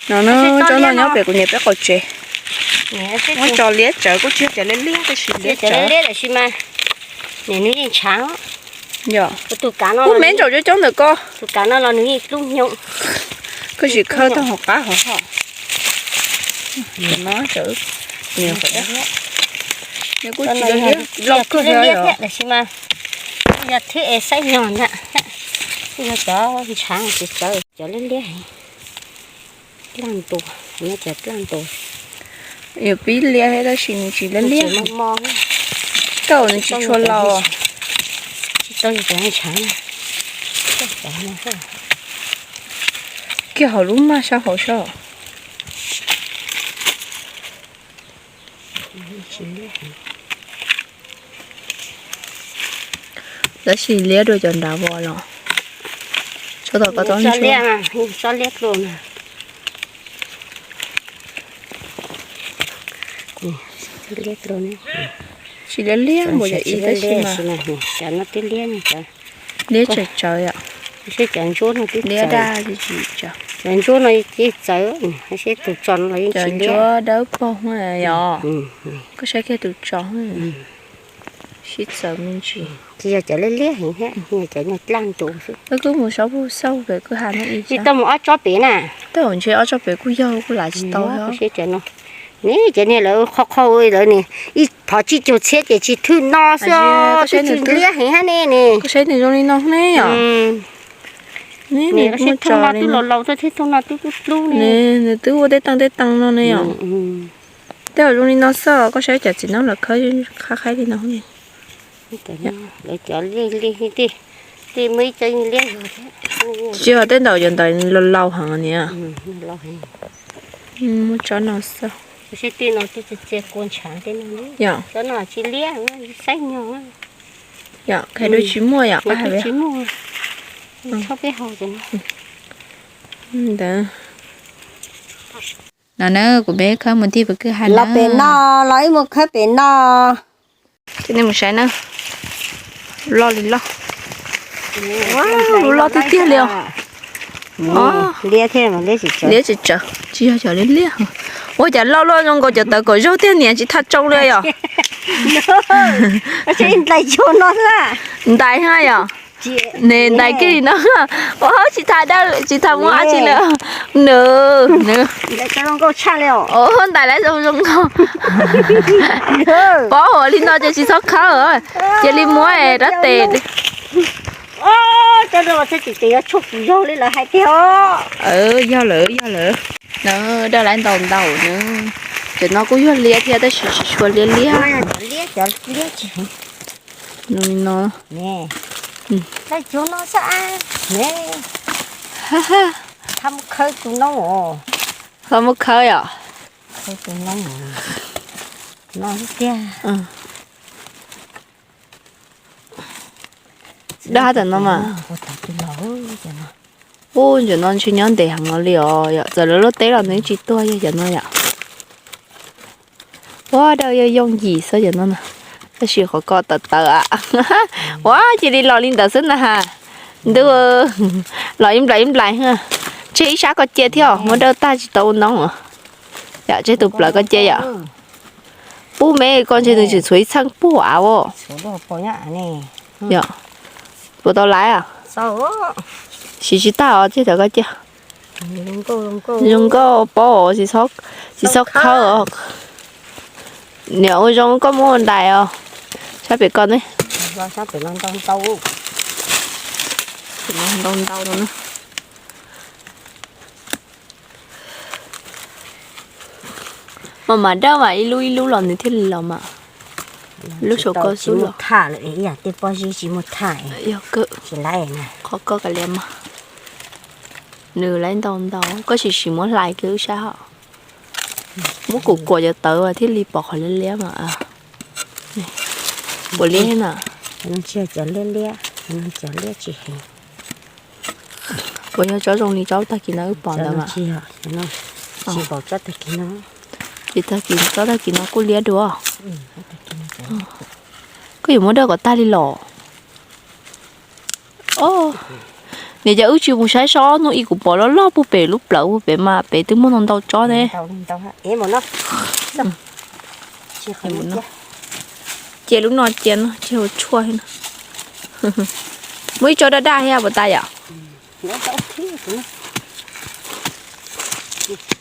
No, tsob no nyob pem kuv niam peb qaum tsev. Muab tso liab tsawv, kuj tsis yog cov liab liab tab sis liab tsawv. Tab sis mas nws yeej ntshav. Yog, kuv me ntsaum coob coob ntawm ko. Tus kav no los nws yeej dlub nyoog. Koj sim khawb tau hauv qab hauv hos. No, nws kuj tsis liab loj kawg thiab, tab sis mas yog thiab es saib nyog ntag. Yog cov ntshav tsis tsawv, cov liab liab. Dlaj ntus, cov dlaj ntus. Yuav pib liab thiab tab sis nws tsis liab liab. Koj nws tsis tshua laus. Kiag hauv lub maj sab hauv soj. Tab sis liab dua cov nrad vos los. Tsob tom ko tsob liab, tsob liab dua na. Tsis liab liab npaum yog ib tab sis mas cov no twb liab, liab tsawv tsawv yom. Seb cov ntsuab no twb liab daj tsis tsawv. Cov ntsuab no yeej txawv, seb tus tso no los yeej tsis liab. Ntsuab dawb paug yom. Koj saib kiag tus tso. Sib txawv me ntsis. Tsis yog cov liab liab heev thiab, yog cov nyuag dlaj ntus xwb. Wb kuj mus saub puj xauj pem kwj ha no ib, tsis tau mus ob tsob pem na. Tej zaum ntshe ob tsob pem kuj yog kuj lav tsis tau. Seb cov no, ne cov niag lawv qhov qhov lawv ne, ib phov tsib caug txhiab ces tsis thwj no xwb, twb tsis liab heev hab ne ne. Koj saib nws zoo li no ne yom. Nws twb laus laus xwb thiab, thooj no twb dub dub ne. Nws twb ua tej teej tej teej no ne yom. Tej zaum zoo li no xwb, koj saib cov txiv neeb los khawb qhaib qhaib li no ne. Lawv cov liab liab, tej muaj ib co liab. Tsis yog tej ntawm cov ntawd laus laus heev niam. Muaj tsob no xwb. Yog, tsob no tsis liab, saib nyog. Yom, khaws dua tsis muaj yom, koj hais tsis muaj. Ntawd. No na, kuv peb khawb mus tig pem kwj ha los pem no, los ib mus khawb pem no. Coj nej mus saib na. Loj li loj. Loj tiag tiag li os. Liab tsis tsawv, tsis yog cov liab liab. Ua cas loj luaj zoo nkaus cov tawv kaum zaug tiag niam, tsis tha tsoo li yom. Ntais ha yom. Ne ntais kiag li no. Ua tsis tha dawb, tsis tha muaj dab tsi li. Nws, nws ntais lawv zoo zoo nkauj. Pob hauv li no ces tsis txhob khawb, cia li muab rab tes. Yog lawm, yog lawm. Na, dawb lawm ntau ntau na. Cov no kuj yog liab thiab tab sis tsis tshua liab liab. No, txhob muab khawb yom. Dawb hab tam no mas. Ub, ntawm no ntshe nyob ntev heev no li os, yog txawm lawv lub teb los nws tsis tuag yog cov no yom. Ua dawb yooj yim xwb cov no na, tab sis qhov ko tawv tawv a. Ua cia li los li ntawd xwb na ha. Ntuj, los ib nplais ib nplais. Tseg ib sab ko cia thiab, muab dawb tag tsis tau ua ntoo. Yom, tseg tus plawv ko cia yom. Pub me ko ntshe nws tseem tshuav ib txheej puag av os. Yom, puas tau laiv? Siv tsis tag os, tseg tawm ko cia. Zoo nkauj paub, tsis txhob khawb os. Niam ua zoo koj muab ua ntais os. Sab pem ko ne. Ntau ntau no. Mas mas dawb mas ib lub ib lub los nws thiaj li los mas. Lub saum ko xub los. Tej pob zeb tsis muaj thaj. Yog kawg. Qhov ko kav liam mas. Nws laiv ntau ntau, koj sim sim muab hlais kiag wb saib hos. Muab kuam kuam cov tawv thiaj li pom qhov liab liab mas. Kuam liab na. Cov liab liab, cov liab tsis heev. Puas yog tsob zoo li tsob tag kis no wb pom ntawd mas? Tsis pom tsob tag kis no. Ces tag kis, tsob tag kis no kuj liab dua. Koj yuav muab dawb kom tag li los. Niam, cas wb tsis mus saib saib ob hnub ib kuv pom loj loj puag pem lub plawv puag pem mas pem twb muaj ntau ntau tsob ne. Cia lub no cia no, cia ua tshuaj thiab no. Muaj ib tsob daj daj thiab puas tas yom?